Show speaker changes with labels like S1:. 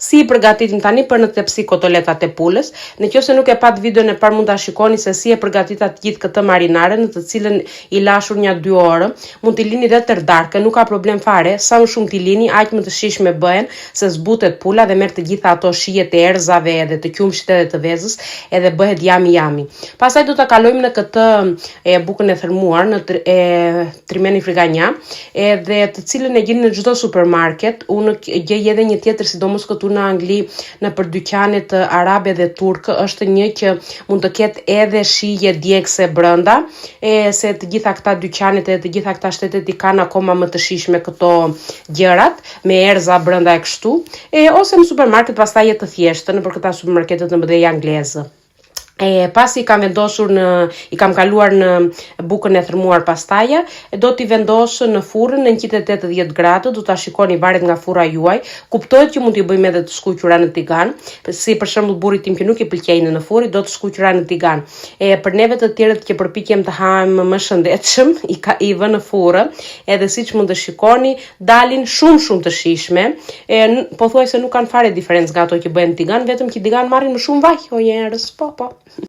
S1: Si i përgatitim tani për në tepsi kotoletat e pulës? Në qoftë se nuk e patë videon e parë mund ta shikoni se si e përgatita të gjithë këtë marinare në të cilën i lashë unë nja dy orë. Mund t'i lini dhe tërë darkën, nuk ka problem fare, sa më shumë t'i lini, aq më të shijshme bëhen, se zbutet pula dhe merr të gjitha ato shijet e erëzave edhe të qumështit edhe të vezës, edhe bëhet yummy yummy. Pastaj do ta kalojmë në këtë e bukën e thërmuar në e trimeni friganja, edhe të cilën e gjeni në çdo supermarket. Unë gjej edhe një tjetër, sidomos këtu në Angli, nëpër dyqanet arabe dhe turke, është një që mund të ketë edhe shije djegëse brenda, e se të gjitha këta dyqanet edhe të gjitha këta shtetet i kanë akoma më të shijshme këto gjërat me erëza brenda e kështu, e ose në supermarket pastaj e të thjeshtë nëpër këta supermarketet të mëdhenj anglezë. E pasi i kam vendosur në i kam kaluar në bukën e thërmuar pastaj, do t'i vendos në furrën në 180 gradë, do ta shikoni varet nga furra juaj. Kuptohet që mund t'i bëjmë edhe të skuqura në tigan, si për shembull burrit tim që nuk i pëlqejnë në furrë, do të skuqura në tigan. E për neve të tjerët që përpiqem të hamë më shëndetshëm, i ka i vë në furrë, edhe siç mund të shikoni, dalin shumë shumë të shijshme. E pothuajse nuk kanë fare diferencë nga ato që bëhen në tigan, vetëm që tigan marrin më shumë vaj, o njerëz, po po.